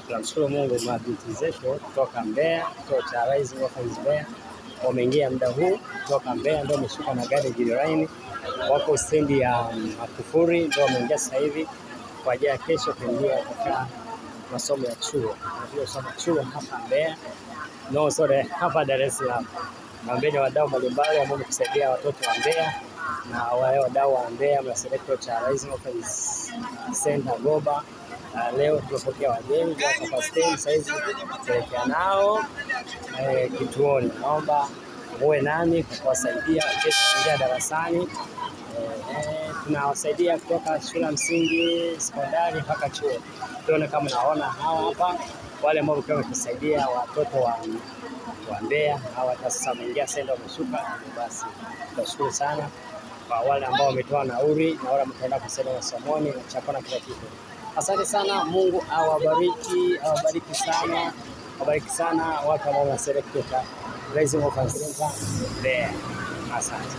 Tunamshukuru Mungu, mabinti zetu kutoka Mbeya, kituo cha Rising Orphans Mbeya wameingia muda huu kutoka Mbeya, ndio wameshuka na gari Line, wako stendi ya Makufuri, ndio wameingia sasa hivi kwa ajili ya kesho kuingia katika masomo ya chuo. Wanakuja kusoma chuo hapa Mbeya, no sorry, hapa Dar es Salaam. Naombeni wadau mbalimbali ambao mkusaidia watoto wa Mbeya na wale wadau wa Mbeya mnasaidia kituo cha Rising Orphans Center Goba. Leo tumepokea wageni hapa stendi, sasa hizi tuelekea nao kituoni. Naomba muwe nami kwa kuwasaidia kesho kuingia darasani. Tunawasaidia kutoka shule ya msingi, sekondari mpaka chuo. Tuone kama naona hawa hapa wale ambao wakiwa wametusaidia watoto wa Mbeya, hawa hata sasa wameingia sasa wameshuka. Basi tunashukuru sana kwa wale ambao wametoa nauli na wale ambao kusaidia masomoni na chakula na kila kitu. Asante sana, Mungu awabariki, awabariki sana, awabariki sana watu ambao wanasaidia kutoka Rising Orphans Center Mbeya. Asante.